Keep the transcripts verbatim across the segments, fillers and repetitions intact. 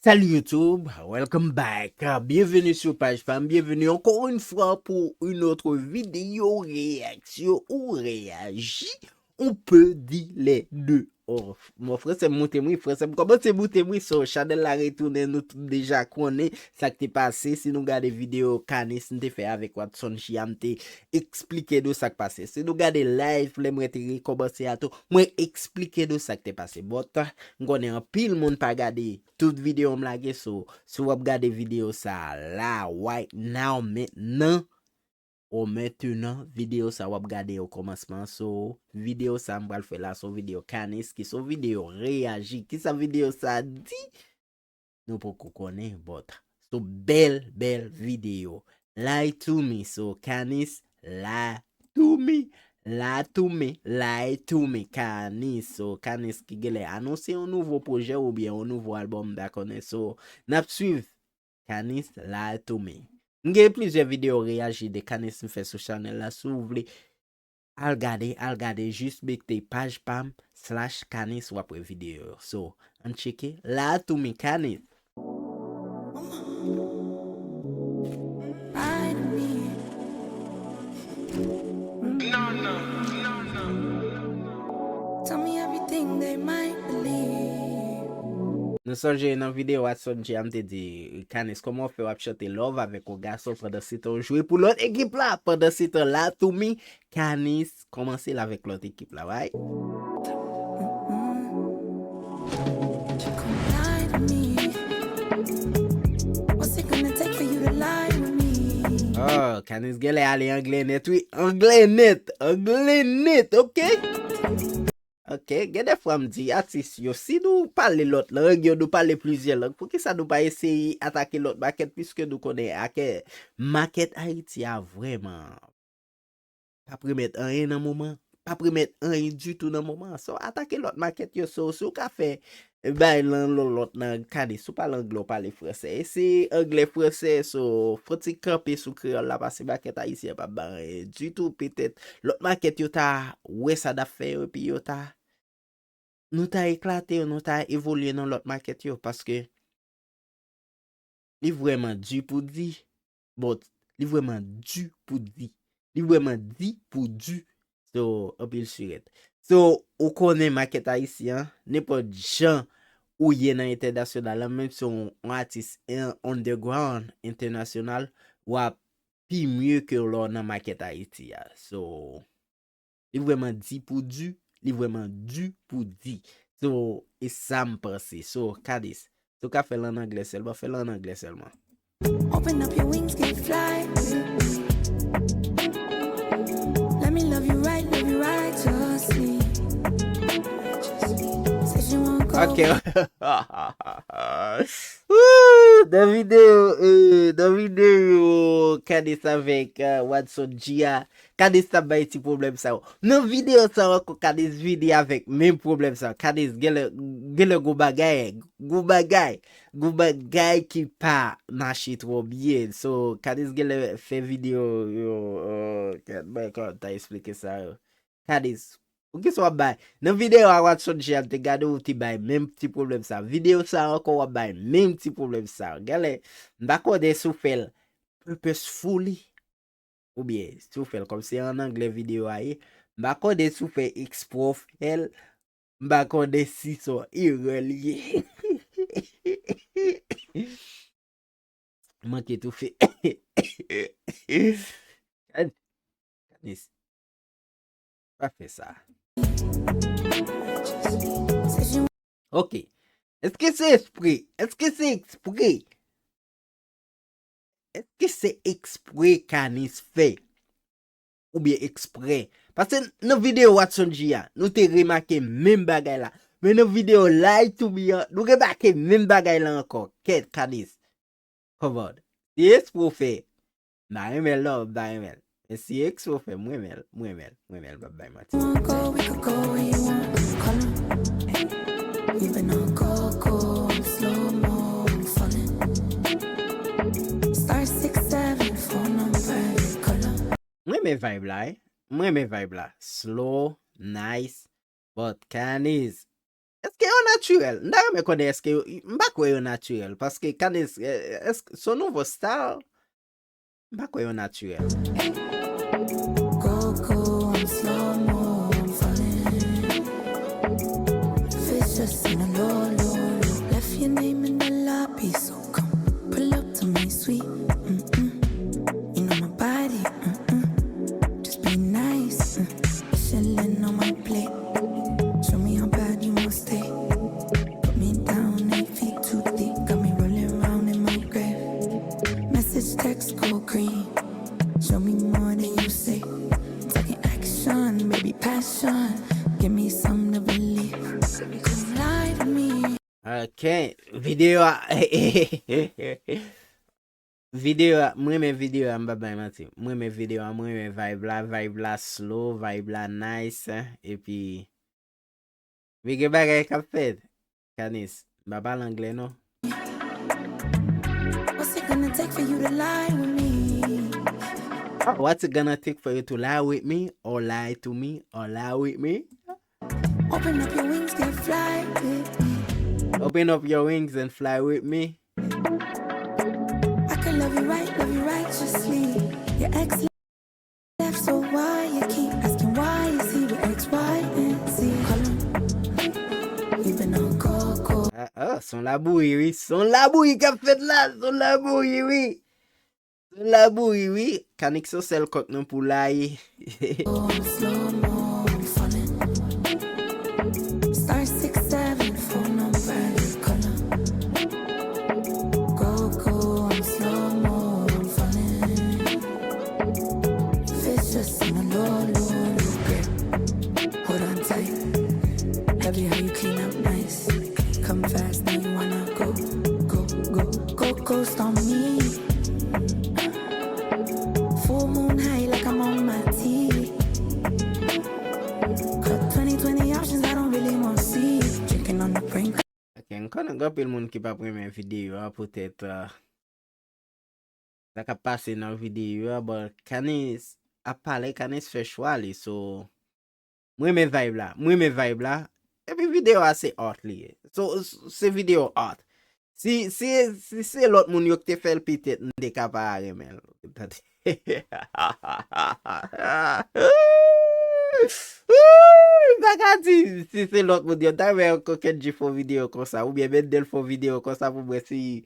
Salut YouTube, welcome back. Bienvenue sur page femme, bienvenue encore une fois pour une autre vidéo réaction ou réagis, on peut dire les deux. Oh, mon fransè m moute m wi, fransè m kòmanse moute m wi, so chanèl la retounen, nou tout deja konnen sa k te pase. Si nou gade videyo Kanis m te fè avèk Watson J a, m te eksplike nou sa k pase. Si nou gade live lè mwen te rekòmanse a tou, mwen eksplike nou sa k te pase. But m konnen anpil moun pa gade tout videyo m lage, so si w ap gade videyo sa a la, right now, mentnan, o mentnan, videyo sa w ap gade o kòmansman, so videyo sa m pral fè la, se yon videyo Kanis, ki se yon videyo reyaji. Kisa videyo sa di? Nou poko konnen, but se yon bèl, bèl videyo. Lie to me, so Kanis, lie to me. Lie to me, lie to me, Kanis. So Kanis ki genlè anonse yon nouvo pwojè oubyen yon nouvo albòm, m pa konnen. So n ap swiv Kanis, lie to me. M gen plizyè videyo reyaji de Kanis m fè sou chanèl la. Si w vle al gade, al gade, jis mete paj pa m slash Kanis, w ap wè videyo yo. So ann tcheke, lie to me, Kanis. Tell me everything they might believe. Nou sonje nan videyo Watson J a m te di, Kanis, kòman w fè w ap chante love avèk yon gason pandan se tan w jwe pou lòt ekip la? Pandan se tan la, Toumi, Kanis kòmanse l avèk lòt ekip la, right? Come lie to me. What's it gonna take for you to lie with me? Oh, Kanis genlè ale anglè nèt wi. Anglè nèt, anglè nèt, ok? Ok, gen de fwa m di atis yo, si nou pale lòt lang yo, nou pale plizyè lang, poukisa nou pa eseye atake lòt makèt, piske nou konnen ake makèt Ayiti a vrèman p ap remèt anyen nan moman, p ap remèt anyen ditou nan moman an. So, atake lòt makèt yo, so, si w ka fè bay lan lòt, lòt nan Kanis, ou pale anglè, ou pale fransè. E se anglè, fransè, so, fò ti kanpe sou kreyòl la, paske makèt ayisyen an p ap bay anyen ditou, petèt lòt makèt yo ta wè sa n ap fè yo, epi yo ta, nou ta eklate yo, nou ta evolye nan lòt makèt yo, paske li vrèman di pou di, but li vrèman di pou di, li vrèman di pou di, so, anpil sirèt. So, ou konnen makèt ayisyen an, nenpòt jan ou ye nan entènasyonal la, menm si w yon atis underground entènasyonal, w ap pi mye ke lè w nan makèt Ayiti a. So, li vrèman di pou di, li vrèman di pou di. So, e sa m panse. So, Kanis, si w ka fè l an anglè sèlman, fè l an anglè sèlman. Open up your wings, can fly with me. Let me love you right, love you righteously. Say she won't go. Ok. Woo! Nan videyo, euh, nan videyo Kanis avèk euh, Watson J a, Kanis t ap bay ti pwoblèm sa yo. Nan videyo sa yo ankò, Kanis vini avèk menm pwoblèm sa yo. Kanis genlè, genlè gwo bagay, gwo bagay, gwo bagay ki pa mache twò byen. So, Kanis genlè fè videyo yo, euh, kèt, mwen konn ta eksplike sa yo. Kanis, poukisa w ap bay? Nan videyo a Watson J a m te gade ou te bay menm ti pwoblèm sa. Videyo sa ankò w ap bay menm ti pwoblèm sa. Genlè, m pa konnen si w fè l purposefully oubyen si w fè l kòm se an anglè videyo a ye. M pa konnen si w fè eksprè w fè l. M pa konnen si se yon erè li ye. Manke toufe. Kanis. Pa fè sa. Ok. Èske se espre? Èske se ekspre? Èske se ekspre Kanis fè? Oubyen ekspre? Paske nan videyo Watson J a, nou te remake menm bagay la. Men nan videyo Lie to Me an, nou remake menm bagay la ankò. Kèt, Kanis. Come on. Si ekspre w fè, m pa renmen l non, m pa renmen l. Men si ekspre w fè, m renmen l, m renmen l, m renmen l, m p ap bay manti. Wanna go, we could go where you want. Color. You've been on go, go, slow mo, I'm falling. Star six seven, phone number, color. M renmen vibe la, eh. M renmen vibe la. Slow, nice, but Kanis. Èske yo natirèl? M ta renmen konnen èske yo, m pa kwè yo natirèl, paske Kanis, eh, èske se yon nouvo style? M pa kwè yo natirèl. Go, go, I'm slow mo, I'm falling. Vicious in a low, low, low. Left your name in the lobby, so come pull up to me, sweet. Mm-mm. You know my body, mm-mm. Just be nice, mm. Chillin' on my plate. Show me how bad you must stay. Put me down, eight feet too deep. Got me rolling round in my grave. Message, text, go green. Show me more than you say. Talking action, baby, passion. Give me some to believe. Come lie to me. Ok, videyo a, videyo a, m renmen videyo a, m pa bay manti. M renmen videyo a, m renmen vibe la, vibe la slow, vibe la nice, epi, epi gen bagay k ap fèt. Kanis, m pa pale anglè non. What's it gonna take for you to lie with me? Oh, what's it gonna take for you to lie with me? Or lie to me? Or lie with me? Open up your wings, then fly with me. Open up your wings and fly with me. I could love you right, love you righteously. Your ex left, so why you keep asking why? You see with X, Y, and Z. Call 'em. You've been on go, go. Ah, ah, son labouyi, wi. Son labouyi k ap fèt la. Son labouyi, wi. Son labouyi, wi. Kanik se sèl kòk nan pou layi. Oh, I'm slow mo, I'm falling. Star six seven, phone number, you call 'em. Go, go, I'm slow mo, I'm falling. Vicious in a low, low, low grip. Hold on tight. Love you how you clean up nice. Come fast, now you wanna go, go, go, go, ghost on me. Full moon high like I'm on my teeth. Cut twenty twenty options, I don't really want see. Drinking on the brink. Ok, m konnen gen anpil moun ki p ap renmen videyo a, poutèt, uh, sa k ap pase nan videyo a, but Kanis ap pale, Kanis fè chwa li, so, m renmen vibe la, m renmen vibe la, epi videyo a se art li ye, so, s-, se videyo art. Si, si, si se lòt moun yo ki te fè l, petèt m te ka pa renmen l. Tande. Ooh, m pa ka di si se lòt moun yo. M ta renmen Kokèt G fè yon videyo konsa, oubyen Mendel fè yon videyo konsa pou mwen si.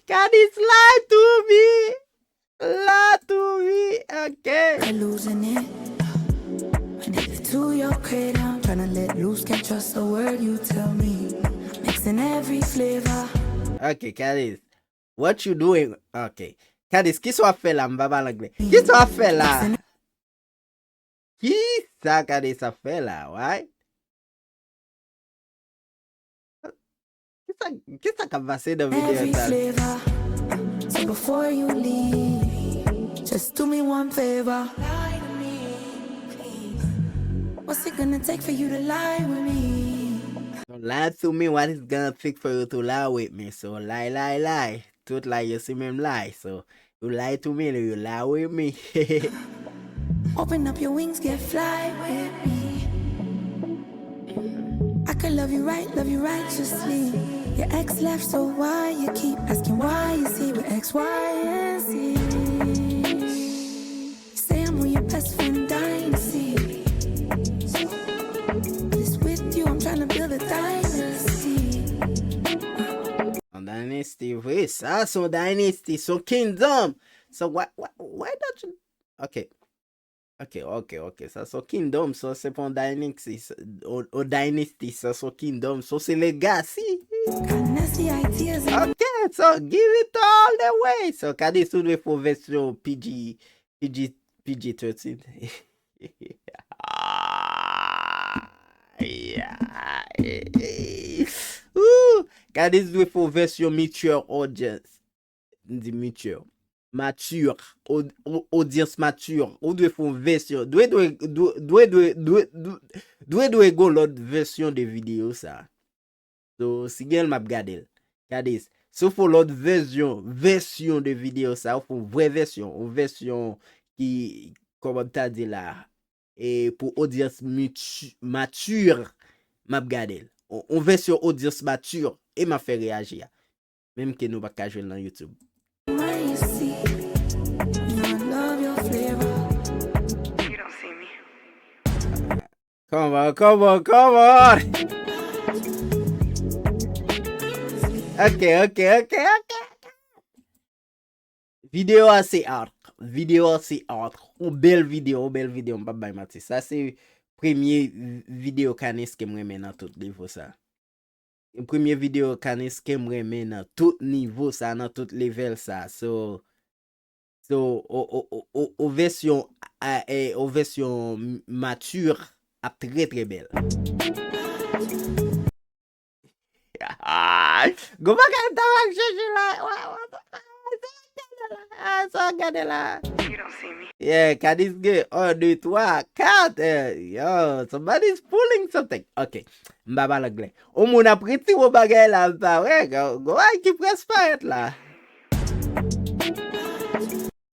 Kanis lie to me. Lie to me, ok. Losing it. Addicted to your cradle. Tryna let loose, can't trust a word you tell me. Mixing every flavor. Ok, Kanis. What you doing? Ok. Kanis, kisa w ap fè la? M pa pale anglè. Kisa w ap fè la? Kisa Kanis ap fè la? Why? Kisa, kisa k ap pase nan videyo sa? Every flavor. So before you leave, just do me one favor. Lie to me, please. What's it gonna take for you to lie with me? Don't lie to me, what is gonna take for you to lie with me? So lie, lie, lie. Tout lie yo se menm lie. So you lie to me, you lie with me. Open up your wings, get fly with me. I could love you right, love you righteously. Your ex left, so why you keep asking why? You see with X, Y, and Z. Say I'm on your best friend dynasty. This with you, I'm tryna build a dynasty. An dynasty vre, sa se yon dynasty, se yon kingdom. So why, why, why don't you, ok. Ok, ok, ok. Sa se yon kingdom, so se pa yon dynasty, yon, yon dynasty, sa se yon kingdom, so se legacy. Got nasty ideas and Ok, so give it all the way. So Kanis ou dwe fè yon vèsyon P G, P G, P G thirteen. Ooh, Kanis dwe fè yon vèsyon mature audience. M di mature. Mature. Od-, o-, audience mature. Ou dwe fè yon vèsyon. Dwe, dwe, dwe, dwe, dwe, dwe, dwe, dwe, dwe gon lòt vèsyon de videyo sa. So, si gen l, m ap gade l. Gade, si w fè yon lòt vèsyon, vèsyon de videyo sa, ou fè yon vrè vèsyon, yon vèsyon ki, kòman m ta di la, e pou odyans mati, mature, m ap gade l. On, on vèsyon odyans mature, e m ap fè reyaji a. Menm ke nou pa ka jwe l nan YouTube. Come on, come on, come on! Ok, ok, ok, ok. Videyo a se art. Videyo a se art. On bèl videyo, on bèl videyo. M p ap bay manti. Sa se premye vi-, videyo Kanis ke m renmen nan tout nivo sa. Premye videyo Kanis ke m renmen nan tout nivo sa, nan tout level sa. So, so, o, o, o, o, o vèsyon, a, e, o vèsyon mature ap trè, trè bèl. Gon bagay m ta pral chèche la. Wa, wa, wa, sa w ap gade la. Ah, sa w ap gade la. Yeah, Kanis gen un, deux, trois, quatre. Eh, yo, somebody's pulling something. Ok, m pa pale anglè. On moun ap retire yon bagay la, m pa wè. Gon, gon bagay ki près parèt la.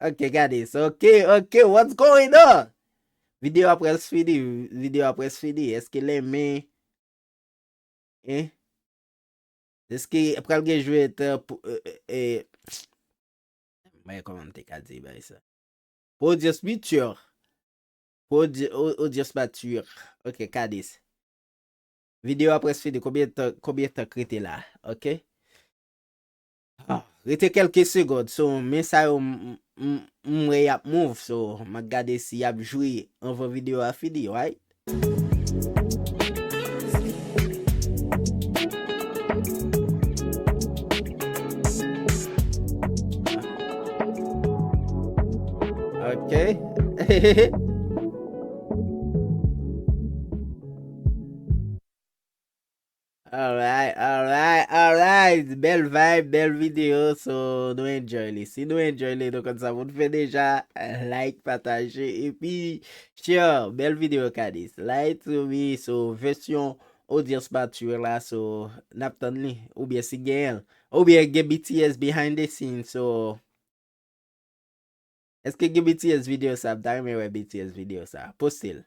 Ok, Kanis. Ok, ok, what's going on? Videyo a près fini, videyo a près fini. Èske l enmen? Hein? Èske pral gen jwèt, euh, pou, euh, euh, euh, mwen kòman m te ka di bagay sa? Pou odyans mature. Pou odya-, o-, odyans mature. Ok, Kanis. Videyo a près fini. Konbyen tan, konbyen tan k rete la? Ok. Ah, rete kèlke segond. So, men sa yo, m, m, m, m wè y ap move. So, m ap gade si y ap jwe anvan videyo a fini, right? Ok. Alright, alright, alright. Bèl vibe, bèl videyo. So, nou enjoy li. Si nou enjoy li, nou konn sa pou n fè deja. Like, pataje, epi share. Bèl videyo, Kanis. Like to me. So, vèsyon odyans mature la. So, n ap tann li. Oubyen si genyen l. Oubyen gen B T S behind the scene. So, èske gen B T S videyo sa? M ta renmen wè B T S videyo sa. Poste l.